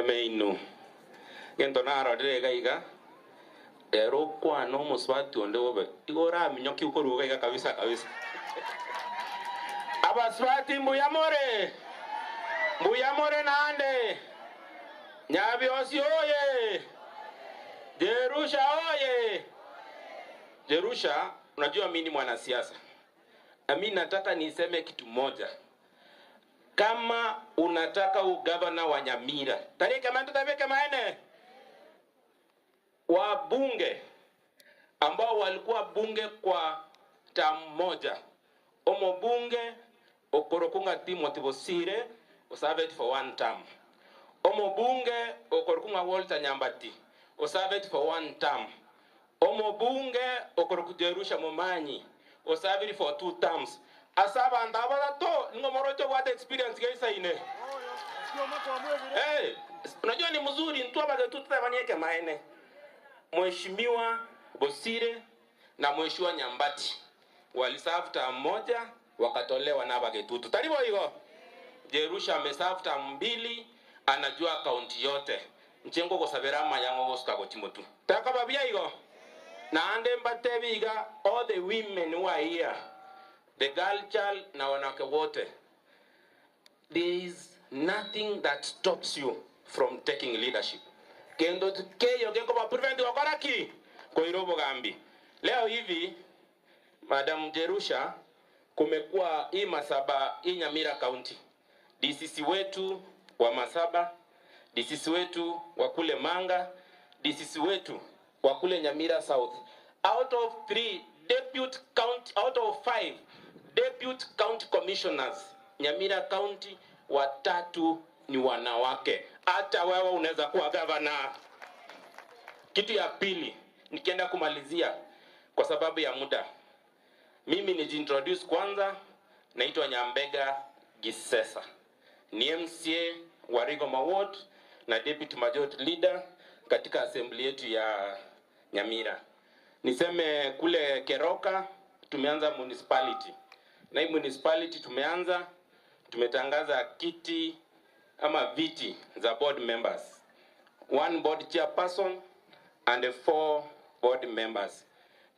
Nyameino gento narorire iga iga ero kwana omuswati onde bobe igo oraminyoki okoruga iga kabisa kabisa. Abaswati mbuyamore, mbuyamore naende. Nyabiosi oye! Jerusha oye! Jerusha, unajua mimi ni mwanasiasa na mimi nataka niseme kitu moja. Kama unataka ugavana wa Nyamira, tarike mantu tabeke maene, wabunge ambao walikuwa bunge kwa term moja, omobunge okorokunga Timothy Bosire oserved for one term, omobunge okorokunga Walter Nyambati oserved for one term, omobunge okoroku Jerusha Momanyi oserved for two terms. Ase abanto aba batato nigo moroche obwate experience geisaine. Hey, unajua ni mzuri ntu abage tu tutabanieke maene. Mheshimiwa Bosire na Mheshimiwa Nyambati waliserve term moja wakatolewa na Abagetutu. Taribo higo. Jerusha ameserve term mbili, anajua kaunti yote. Nchengo gosabera mayango gosuka gochimotu. Takababia higo. Na ande mbatebiga all the women who are here, the girl child na wanawake wote. There is nothing that stops you from taking leadership. Kendo keyo geko ba prevent wakoraki koirobo gambi. Leo hivi Madam Jerusha, kumekuwa hii Masaba, hii Nyamira County, DCC wetu wa Masaba, DCC wetu wa kule Manga, DCC wetu wa kule Nyamira South. Out of 3 deputy county, out of 5 deputy county commissioners Nyamira County, watatu ni wanawake. Hata wewe unaweza kuwa governor. Kitu ya pili, nikienda kumalizia kwa sababu ya muda, mimi nijiintroduce kwanza. Naitwa Nyambega Gisesa, ni MCA wa Rigoma Ward na Deputy Majority Leader katika assembly yetu ya Nyamira. Niseme kule Keroka tumeanza municipality, na hii municipality tumetangaza kiti ama viti za board members, 1 board chairperson and 4 board members.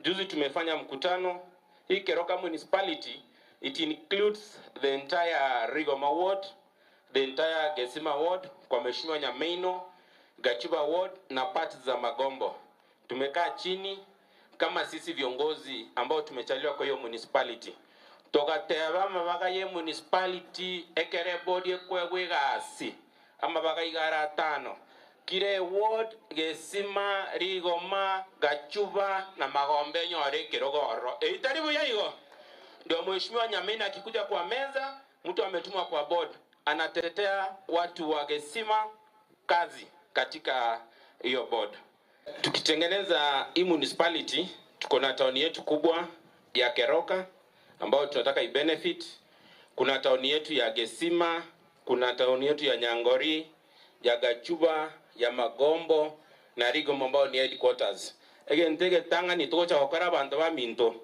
Juzi tumefanya mkutano hii Keroka municipality, it includes the entire Rigoma ward, the entire Gesima ward kwa Mheshimiwa Nyameino, Gachuba ward na parts za Magombo. Tumekaa chini kama sisi viongozi ambao tumechaliwa kwa hiyo municipality, togateba mabaga ye municipality ekere board ekwegwe gasi amabaga igara tano kire ward Gesima, Rigoma, Gachuba na Magombe nyore kirogoro. Itaribu yaigo. Ndio Mheshimiwa Nyamina akikuja kwa meza, mtu ametumwa kwa board, anatetea watu wa Gesima kazi katika hiyo board. Tukitengeneza hii municipality, tuko na town yetu kubwa ya Keroka ambayo tunataka i-benefit. Kuna town yetu ya Gesima, kuna town yetu ya Nyangori, ya Gachuba, ya Magombo na Rigoma ambao ni headquarters. Again tege tanga ni tocha okara bantu ba minto.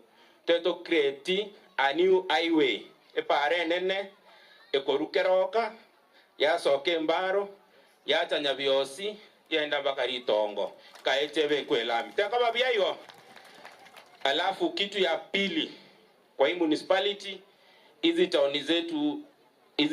Teto create a new highway. Epare nene ekorukeroka yasoke mbaro yacha Nyabiosi yenda mpaka Ritongo kaechebe kwelami tekaba byayo. Alafu kitu ya pili kwa hii municipality, hizi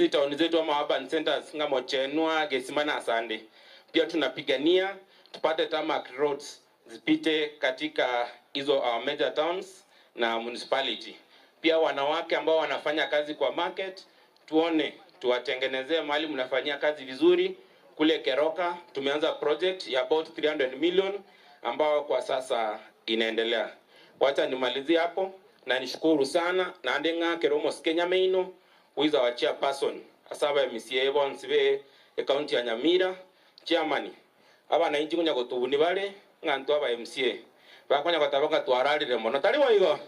town zetu ama urban centers ngamo Chenua, Gesima na Asande, pia tunapigania tupate tarmac roads zipite katika hizo our major towns na municipality. Pia wanawake ambao wanafanya kazi kwa market, tuone tuwatengenezee mahali mnafanyia kazi vizuri. Kule Keroka tumeanza project ya about 300 million ambao kwa sasa inaendelea. Wacha nimalizie hapo na nishukuru sana na ande ng'akero Mosike Nyameino who is our chairperson asaba MCA bonsi be county ya Nyamira chairman aba na inji kunya gotubuni bale ng'antu aba MCA bakonya gotabaka twararire mono tari boigo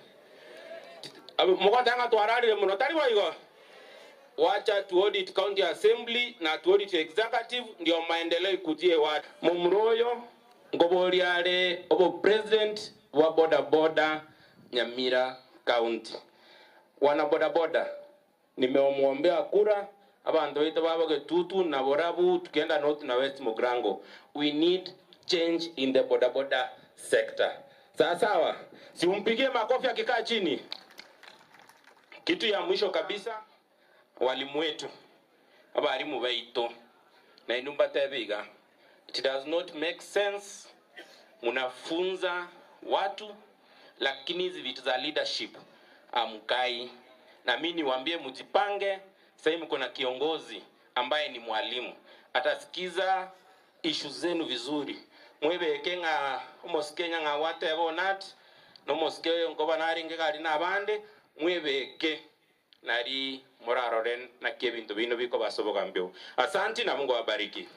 mugotanga twararire mono tari boigo. Wacha tu audit county assembly na tu audit executive ndio maendeleo ikujie watu. Mumroyo ngoboriare obo president wa boda boda Nyamira County. Wana boda boda nimemuombea kura Abantu wetu baba Getutu na Borabu, tukienda North na West Mugrango. We need change in the boda boda sector. Sawa sawa, simpigie makofi akikaa chini. Kitu ya mwisho kabisa, walimu wetu, abarimu baito na inumba tebiga, it does not make sense munafunza watu lakini hizi vitu za leadership amkai. Na mimi niwaambie mjipange. Sasa mko na kiongozi ambaye ni mwalimu, atasikiza ishu zenu vizuri. Mwebeke ng'a omosike ng'a whatever or not, nomosike nkoba naringe kali na abande mwebeke nari morarore na kebintu bino biko basoboka mbio. Asanti na Mungu awabariki.